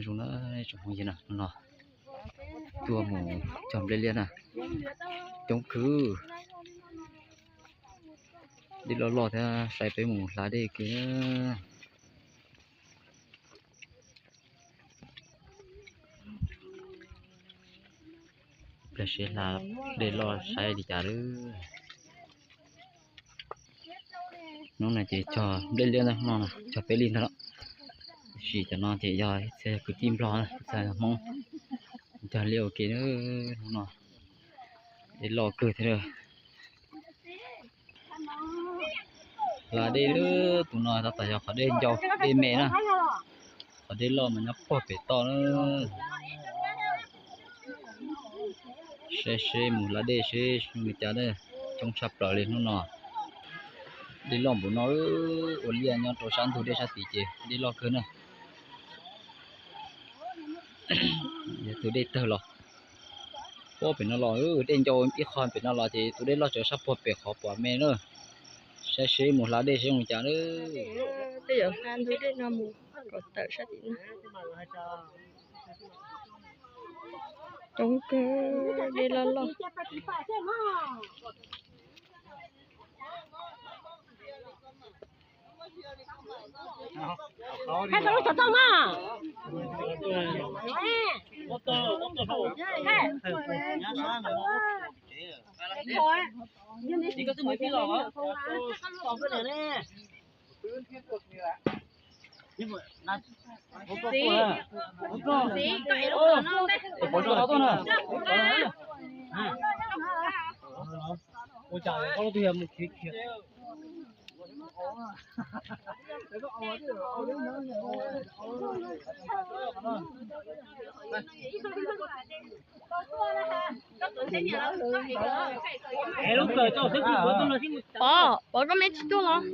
Zoo na, tsoom phooj ywg na, hnub no tuaj mus cog nplej liaj na, coob kawg. Dej loj loj thiab, saib peb mus hla dej kawg. Peb seb hla dej loj saib li cas lawm. Hnub no ces cog nplej liaj ntag, hnub no cog peb li ntag los. Tiam sis cov no ces yog ib txhia kwv tij Nplog, ib txhia yog Hmoob. Cog liaj ua ke, hnub no dej loj kawg thiab. Hla dej, tus no tab tom yog qhov dej ncau dej me na, qhov dej loj mas nyob puag pem toj na. Saib seb mus hla dej seb zoo li cas, coob tshaj plaws li hnub no. Dej loj npaum no, ua liaj nyob rau sab ntug dej sab tid ces dej loj kawg na. Yog tus dej tawg los puag pem no los, dej ncau ib qho pem no los ces tus dej loj tseem sab puag pem qhov pom me na. Saib seb mus hla dej seb zoo li cas na. Peb yuav hla ntug dej no mus kom tawm sab tim no. Coob kawg, dej loj loj. Pov, Pov koj me tsis tuaj los?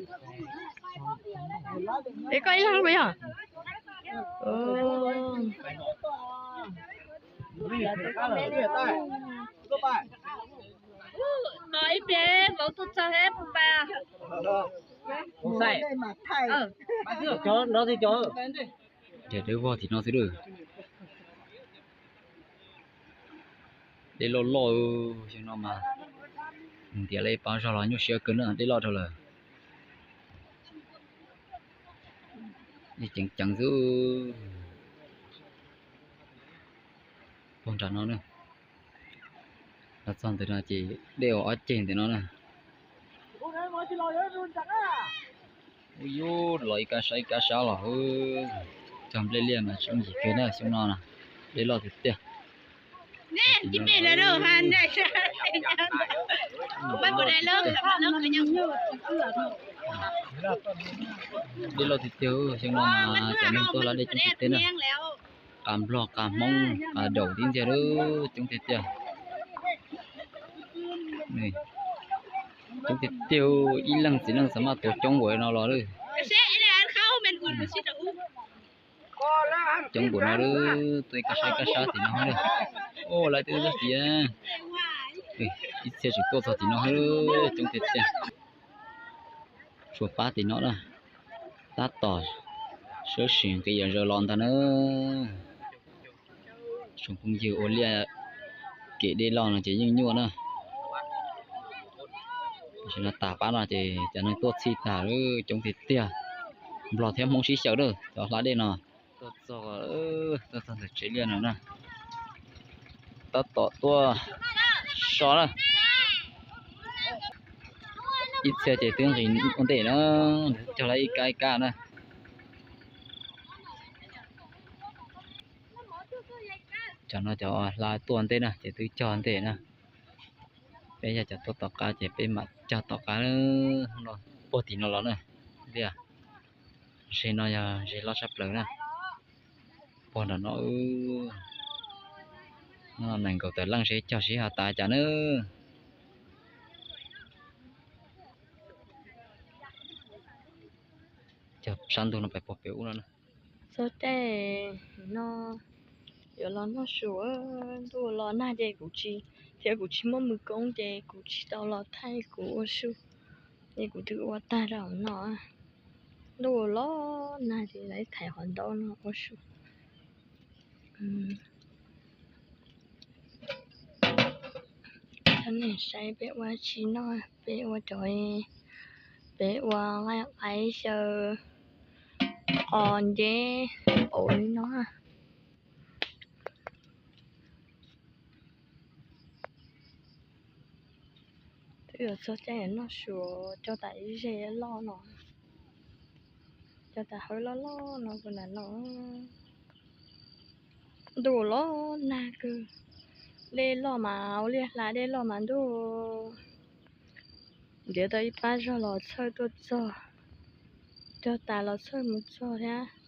Es koj ib leeg puas yog? Ib pliag vauv tuaj txog thiab puas pais? Ces dawb vog tim no xwb lawm. Dej loj loj, xyoo no mas ntiav li pab zog los nyuaj siab kawg na, dej loj rau lawm. Dej ceev ceev xwb. Puag nram no na, los txog ntawm no ces dej ua ob ceg ntawm no na. Ub, yus los ib kab sab ib kab sab los, cog nplej liaj mas tsis yooj yim kiag na, xyoo no dej loj tiag tiag. Dej loj tiag tiag, xyoo no mas cov neeg tuaj hla dej coob tiag tiag na. Qas Nplog, qas Hmoob, qas Daum tib ntxiag lawm, coob tiag tiag. Coob tiag tiag, ib leeg txiv neej xav maj tuav coob npaum no los lawm. Coob npaum no lawm, tuaj ib kab sab ib kab sab tim no lawm. Ub, lawv twb txog tim, ib txhia tseem tuaj txog tim no lawm, coob tiag tiag. Tshuav pab tim no na, tab tom sawv tsees nqis yam zaws los ntag na. Tsoom phooj ywg ua liaj kev dej loj no ces yeej nyuaj na. Tam sim no tas pab no ces cov neeg tuaj txhij tag lawm, coob tiag tiag. Nplog thiab Hmoob sib xyaw lawm cov hla dej no. Tuaj txog, tuaj txog ntawm tsev liaj no na, tab tom tuaj so na. Ib txhia ces twb nqis ua ntej na, cog lawm ib kab ib kab na. Cov no cov hla tuaj ntej na ces twb cog ntej na. Peb yog cov tuaj tom qab ces peb mam cog tom qab. Puag tim no los na, liaj ze no yog ze loj tshaj plaws na. Puag nram no, nees nkaum tawm leej seb cog seb ho tas cas na. Cog sab ntug no pais puag pem ub no na. Txog caij no yuav los noj su, ntuj los nag ces kuv tsis, thiab kuv tsis muaj mws koob ces kuv tsis tau los thaij kuv ua su, ces kuv twb ua tag rau hauv no. Ntuj los nag ces lawv thaiv qhov ntaub no ua su. Cov neeg saib peb ua tsi noj, peb ua cov, peb ua nqaij qaib xyaw qos nceb pauv li no. Twb yuav txog caij noj su, cog tas ib zej loj no, cog tas hawv loj loj no puas nram no. Ntuj los nag kawg, dej loj mas ua liaj hla, dej loj mas ntuj. Ntiav tau ib pab zog los txhawj tuaj txog, cog tas los txhawj mus txog thiab.